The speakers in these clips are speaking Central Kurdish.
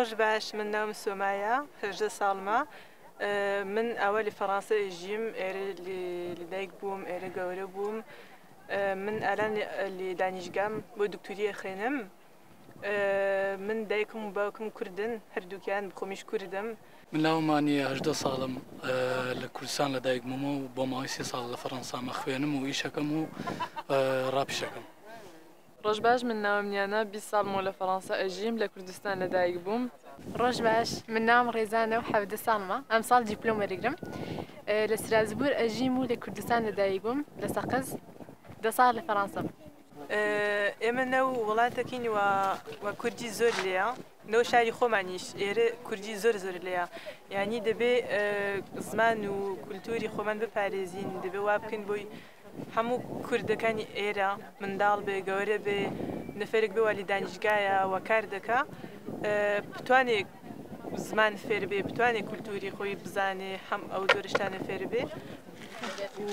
ڕۆژ باش، من ناوم سۆمایە، 18 ساڵمە. من ئەوە لە فەڕانسە ئەژیم، ئێرە لەدایک بووم، ئێرە گەورە بووم. من ئالان لە دانیشگام بۆ دکتۆری ئەخوێنم. من دایکم و باوکم کوردن، هەردووکیان، بخۆمیش کوردم. من ناوم مانیە، 18 ساڵم، لە کوردستان لەدایک بوومە و بۆ ماوەی 3 ساڵ لە فەڕەنسا مەخوێنم و ئیشەکەم و ڕاپیشەکەم. ڕۆژ باش، من ناوم نیانە، 20 ساڵم و لە فەڕەنسا ئەژیم، لە کوردستان لەدایک بووم. ڕۆژ باش، من ناوم ڕێزانە و 17 ساڵمە، ئەمساڵ دیپلۆم وەرگرم. لە ستراسبور ئەژیم و لە کوردستان لەدایک بووم، لە سەقز، 10 ساڵ لە فەڕەنسام. ئێمە نەو وڵاتەکین و کوردی زۆر لێیە، نەو شاری خۆمانیش ئێرە کوردی زۆر زۆر لێیە. یعنی دەبێ زمان و کولتوری خۆمان بپارێزین، دەبێ وا بکەین بۆی هەموو کوردەکانی ئێرە، منداڵ بێ، گەورە بێ، نەفەرێک بێ وا لە دانیشگایە و کار دەکا، بتوانێ زمان فێر بێ، بتوانێ کولتوری خۆی بزانێ، هەم ئەو جۆرە شتانە فێر بێ. و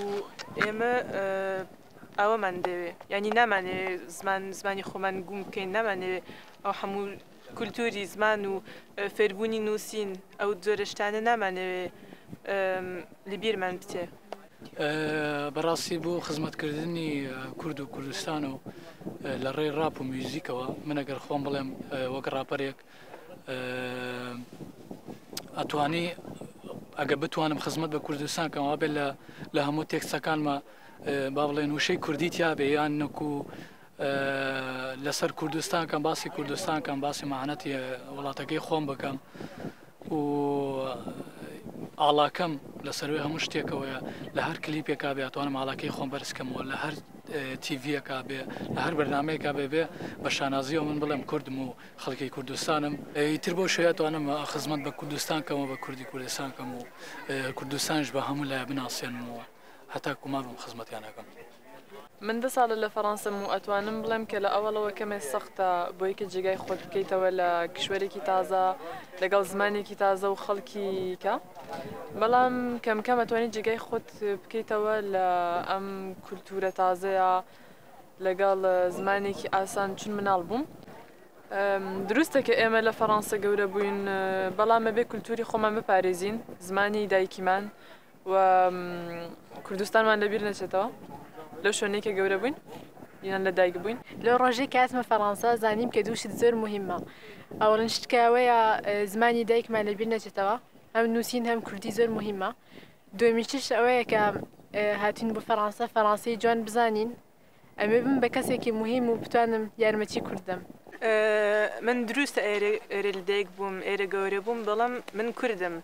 ئێمە ئەوەمان دەوێ، یعنی نامانەوێ زمانی خۆمان گوم بکەین، نامانەوێ ئەو هەموو کولتوری زمان و فێربوونی نووسین ئەو جۆرە شتانە نامانەوێ لەبیرمان بچێ. بەڕاستی بۆ خزمەتکردنی کورد و کوردستان و لە ڕێی ڕاپ و میوزیکەوە، من ئەگەر خۆم بڵێم وەک ڕاپەرێک ئەتوانی ئەگە بتوانم خزمەت بە کوردستان کەم، وابێ لە هەموو تێکستەکانمە با بڵێن وشەی کوردی تیا بێ، یان نەکو لەسەر کوردستان کەم، باسی کوردستان کەم، باسی مەعانەتی وڵاتەکەی خۆم بکەم و ئاڵاکەم لەسەروی هەموو شتێکەوەیە. لە هەر کلیپێکا بێ ئەتوانم ئاڵاکەی خۆم بەرزکەمەوە، لە هەر تیڤیەکا بێ، لە هەر بەرنامەیەکا بێ بێ بە شانازیەوە من بڵێم کوردم و خەڵکی کوردستانم. ئیتر بۆ شوێ ئەتوانم خزمەت بە کوردستان کەمەوە، بە کوردی کوردستان کەم و کوردستانش بە هەموو لایە بناسێنمەوە، هەتا کوما بم خزمەتیان ئەکەم. من 10 ساڵە لە فەڕەنسەم و ئەتوانم بڵێم کە لە ئەوەڵەوە کەمێ سەختە بۆی کە جێگای خۆت بکەیتەوە لە کیشوەرێکی تازە لەگەڵ زمانێکی تازە و خەڵکی کە، بەڵام کەم کەم ئەتوانی جێگای خۆت بکەیتەوە لە ئەم کولتورە تازەیە لەگەڵ زمانێکی ئاسان. چون مناڵ بووم، دروستە کە ئێمە لە فەڕەنسا گەورە بووین، بەڵام ئەبێ کولتوری خۆمان بپارێزین، زمانی دایکیمان و کوردستانمان لەبیر نەچێتەوە لەو شوێنەی کە گەورە بووین یان لە دایک بووین. لەو ڕۆژەی کە هاتمە فەڕەنسا زانیم کە دوو شت زۆر مهمە. ئەوڵین شت کە ئەوەیە زمانی دایکمان لەبیر نەچێتەوە، هەم نووسین هەم کوردی زۆر مهمە. دوێمین شتش ئەوەیە کە هاتوین بۆ فەڕەنسا فەڕەنسی جوان بزانین، ئەمێ بم بە کەسێکی مهم و بتوانم یارمەتی کوردم. من دروستە ئێرە لەدایک بووم، ئێرە گەورە بووم، بەڵام من کوردم.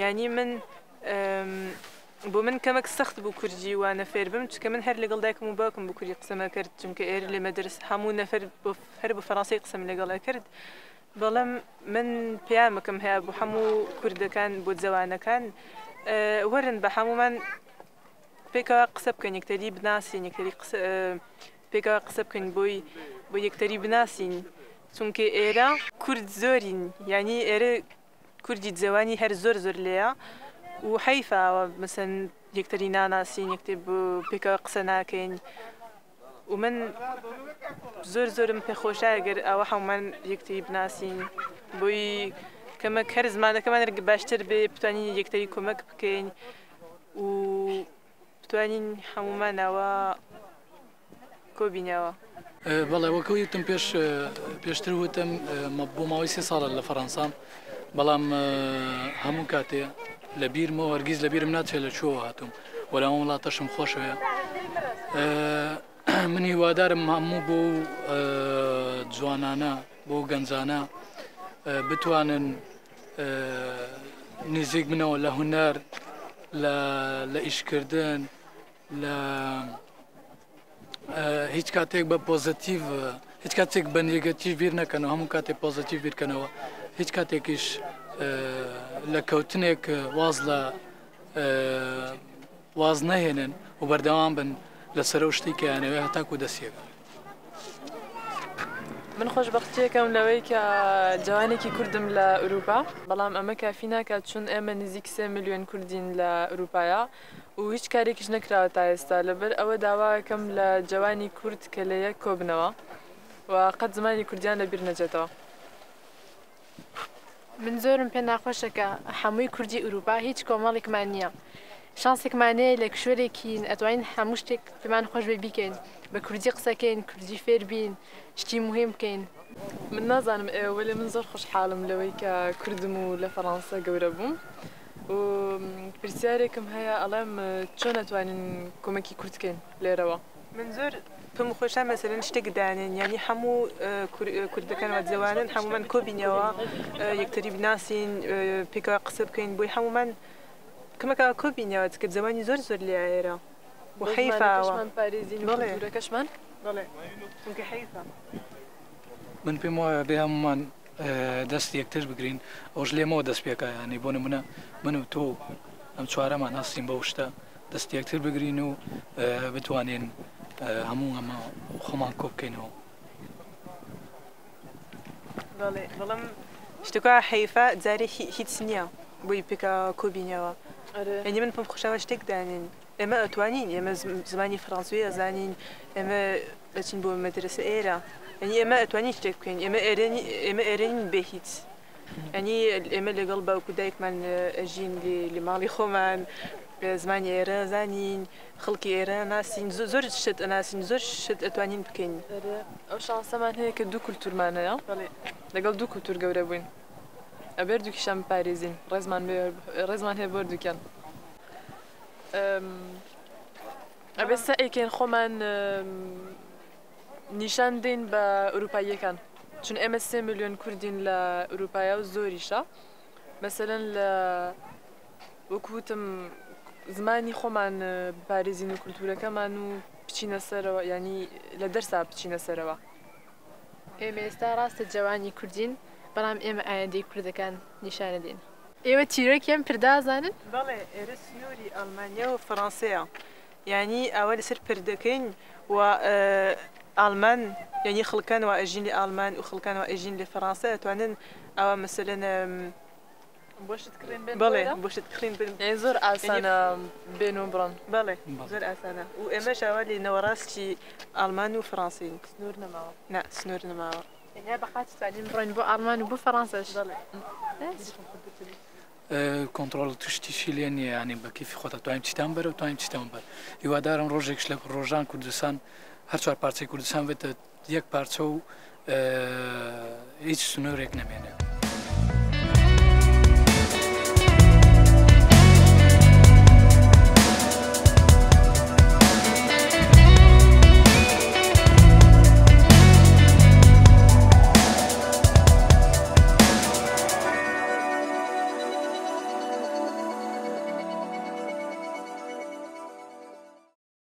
یعنی من بۆ من کەمێک سەخت بوو کوردی وانە فێر بم، چونکە من هەر لەگەڵ دایکم و باوکم بۆ کوردی قسەمە کرد، چونکە ئێرە لە مەدرس هەموو نەفەر هەر بە فەڕەنسی قسەم لەگەڵ کرد. بەڵام من پەیامەکەم هەیە بۆ هەموو کوردەکان، بۆ جەوانەکان، وەرن بە هەمومان پێکەوە قسە بکەین، یەکتری بناسین، یەکتری پێکەوە قسە بکەین بۆ یەکتری بناسین، چونکە ئێرە کورد زۆرین، یعنی ئێرە کوردی جەوانی هەر زۆر زۆر لێیە و حەیفە مەسەن یەکتری ناناسین، یەکتر پێکەوە قسە ناکەین. و من زۆر زۆرم پێخۆشە ئەگەر ئەوە هەمومان یەکتری بناسین، بۆی کەمەک هەر زمانەکەمان باشتر بێ، بتوانین یەکتری کۆمەک بکەین و بتوانین هەمومانەوە کۆبینەوە. بەڵێ، وەکو وتم پێشتر وتم بۆ ماوەی 3 ساڵە لە فەڕەنسام، بەڵام هەموو کاتێ لە بیرمەوە هەرگیز لە بیرم ناچێت لە کوێوە هاتووم و لە ئەم وڵاتەشم خۆشەوێ. من هیوادارم هەموو بۆ جوانانە، بۆ گەنجانە بتوانن نزیک بنەوە لە هونەر، لە ئیشکردن، لە هیچ کاتێک بە پۆزیتیڤ، هیچ کاتێک بە نێگەتیڤ بیر نەکەنەوە، هەموو کاتێک پۆزیتیڤ بیرکەنەوە. هیچ کاتێکیش لە کەوتنێک واز لە واز نەهێنن و بەردەوام بن لەسەر ئەو شتەی کە یانەوێ هەتاکو دەستیەکەن. من خۆشبەختیەکەم لەوەی کە جوانێکی کوردم لە ئەوروپا، بەڵام ئەمە کافی ناکات، چون ئێمە نزیک 3 ملیۆن کوردین لە ئەوروپایە و هیچ کارێکیش نەکراوە تا ئێستا. لەبەر ئەوە داواکەم لە جوانی کورد کە لە یەک کۆبنەوە و قەت زمانی کوردیان لەبیر نەچێتەوە. من زۆرم پێ ناخۆشە کە هەمووی کوردی ئورووپا هیچ کۆمەڵێکمان نییە. شانسێکمان هەیە لە کشوەرێکین ئەتوانین هەموو شتێک پێمان خۆش بێ بیکەین، بە کوردی قسە کەین، کوردی فێر بین، شتی موهیم بکەین. من نازانم ئێوە وەلێ من زۆر خۆشحاڵم لەوەی کە کوردم و لە فەڕانسە گەورە بووم و پرسیارێکم هەیە ئەڵێم چۆن ئەتوانین کۆمەکی کورد کەین لێرەوە؟ من زۆر پێم خۆشە مەسەلەن شتێک دانێن یانی هەموو کوردەکان وە جەوانن هەموومان کۆبینەوە یەکتری بناسین پێکەوە قسە بکەین بۆی هەموومان کەمەکە کۆبینەوە چکە جەوانی زۆر زۆر لێ ئێرە و حەیفە زمانەکەشمان پارێزین و بەڵێ کولتوورەکەشمان. بەڵێ چونکە حەیفە. من پێم وایە بێ هەموومان دەست یەکتر بگرین ئەوش لێمەوە دەست پێکا یانی بۆ نمونە من و تۆ ئەم چوارەمان هەستین بەو شتە دەست یەکتر بگرین و بتوانین هەموو ئەمە خۆمان کۆ بکەینەوە. بەڵێ بەڵام شتەکە حەیفە جارێ هیچ نییە بۆی پێکا کۆبینەوە یعنی من پێم خۆشەوە شتێک دانێن ئێمە ئەتوانین ئێمە زمانی فەڕەنسوی ئەزانین ئێمە ئەچین بۆ مەدرەسە ئێرە یعنی ئێمە ئەتوانین شتێک بکەین ئێمە ئێرە ئێمە ئێرە نین بێ هیچ یعنی ئێمە لەگەڵ باوک و دایکمان ئەژین لە ماڵی خۆمان زمانی ئێرە زانین خەڵکی ئێرە ناسین زۆر شت ئەناسین زۆر شت ئەتوانین بکەین. ئەو شانسەمان هەیە کە دوو کولتوورمان هەیە لەگەڵ دوو کولتوور گەورە بووین ئەبێ هەردووکیشیان بپارێزین ڕێزمان ڕێزمان هەیە بۆ هەردووکیان. ئەبێ سەعیکەین خۆمان نیشان دەین بە ئەوروپاییەکان چون ئێمە سێ ملیۆن کوردین لە ئەوروپایە و زۆریشە مەسەلەن لە وەکو وتم زمانی خۆمان بپارێزین و کولتوورەکەمان و بچینە سەرەوە یانی لە دەرسا بچینە سەرەوە. ئێمە ئێستا ڕاستە جەوانی کوردین بەڵام ئێمە ئایندەی کوردەکان نیشانەدەین. ئێوە چیرۆکی ئەم پردە ئەزانن؟ بەڵێ ئێرە سنووری ئەڵمانیا و فەڕەنسەیە یانی ئاوا لەسەر پردەکەین و ئاڵمان یانی خەڵکان وا ئەژین لە ئاڵمان و خەڵکان وا ئەژین لە فەڕەنسە ئەتوانن ئاوا مەسەلەن بۆ شت کڕین بێن بەڵێ بۆ شت کڕین بن یانی زۆر ئاسانە بێن و بڕۆن. بەڵێ زۆر ئاسانە و ئێمەش ئاوا لە نەوەڕاستی ئاڵمان و فەڕەنسین. سنوور نەماوە. نا سنوور نەماوە. تەنیا بە قاچ توانین بڕۆین بۆ ئاڵمان و بۆ فەڕەنسەش. بەڵێ. کۆنتڕۆڵ شتیشی لێ نییە یانی بە کەیفی خۆتە توانیم چیتان بەرە و توانیم چیتان بەر هیوادارم ڕۆژێکش لە ڕۆژان کوردستان هەر چوار پارچەی کوردستان بێتە یەک پارچە و هیچ سنوورێک نەمێنێ.